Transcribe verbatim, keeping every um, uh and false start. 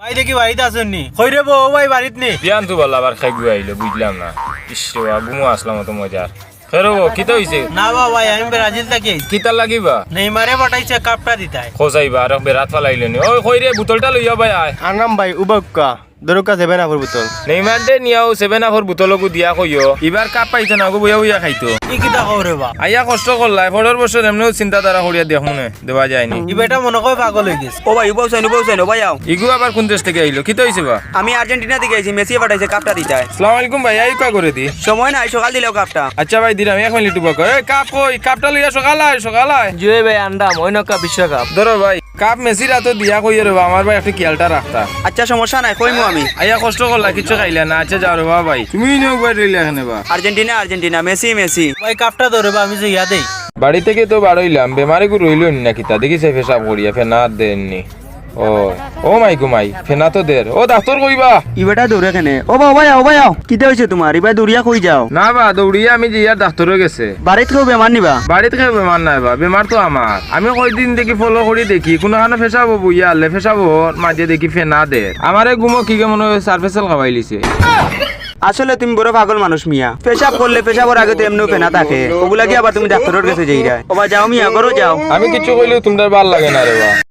এই দেখি বাড়িত আছইন নি? কই রে বা, ও ভাই বাড়িত নি? বিয়ান তো বলা আবার খেগু আইলো, বুঝলাম না। ইস রে বা, ঘুমো আসলাম অত মজার। হে রে বা, কিতা অইছে? না বা ভাই, আমি ব্রাজিল থাকি আইছি। কিতা লাগিবা? নেইমারে পাঠাইছে কাপটা দিতায়। খোঁজাইবা, আর বেড়াত ফালাইলে নি। ওই কই রে, বোতলটা লইয়া ভাই আয়। আনরাম ভাই, উবাক্কা। ধরুক্কা সেভেন আপর বোতল। নেইমাররে নিয়াও সেভেন আপর বোতলগু দিয়া কইও, ইবার কাপ পাইতো না গো, বইয়া বইয়া খাইতো। ই কিতা কও রে বা? আইয়া কষ্ট করলায়, পরর বছর এমনেউ চিন্তাধারা করিয়া দেখমুনে, দেওয়া যায়নি। ই বেটা মনো কয় পাগল অইগেছে। ও ভাই, উবাও চাইন, উবাও চাইন, ও ভাই আও। ইগু আবার কুন দেশ থাকি আইলো? কিতা অইছে বা? আমি আর্জেন্টিনা থাকি আইছি, মেসিয়ে পাঠাইছে কাপটা দিতায়। আসসালামু আলাইকুম ভাই, আইউক্কা করি দি। সময় নাই, সকাল দিলাও কাপটা। আচ্ছা ভাই, দিরাম, এক মিনিট উবা কর। এই কাপ কই? কাপটা লইয়া সকাল আয়, সকাল আয়। জি অয় ভাই, আনরাম, অইন্যক্কা বিশ্বকাপ। ধরো ভাই। কাপ মেসির আতো দিয়া কইও রে বা, আমার ভাই একটু খিয়ালটা রাখতা। আচ্ছা, সমস্যা নাই, কইমু আমি। আইয়া কষ্ট করলা, কিচ্ছু খাইলা না। আচ্ছা, যাও রে বা ভাই। তুমি ইনো উবাই রইলা কেনে বা? Argentina, Argentina, Messi, Messi. ভাই, কাপটা ধরো বা, আমি যাইয়া দেই। বাড়ি থাকি তো বারইলাম, বেমার এগু রইলো নি না কিতা? দেখি চাই পেশাব করিয়া, ফেনা আর দেননি। ও, ও মাই গো মাই, ফেনা তো দের। ও ডাক্তর কই বা? ই বেটা দৌড়ে কেনে? ও বা, ও ভাই আও, ও ভাই আও। কিতা অইছে তুমার? ইবায় দৌড়িয়া কই যাও? না বা, দৌড়িয়া আমি যাইয়ার ডাক্তরর গেছে। বাড়িত কেউ বেমার নি বা? বাড়িত কেউ বেমার নাই বা, বেমার তো আমার। আমি কয়দিন থাকি follow করি দেখি, কুনুখানো পেশাবো বইয়া আলে, পেশাবর মাঝে দেখি ফেনা দের। আমারে ঘুমো কিগে মনো অয় সার্ফেসেল খাবাইলিছে। আসলে তুমি বড় পাগল মানুষ মিয়া। পেশাব করলে পেশাবর আগে তো এমনেউ ফেনা থাকে, অগুলাগি আবার তুমি ডাক্তরর গেছে যাইরায়। ও বা যাও মিয়া, ঘরো যাও। আমি কিচ্ছু কইলেও তুমরার ভালা লাগে না রে বা।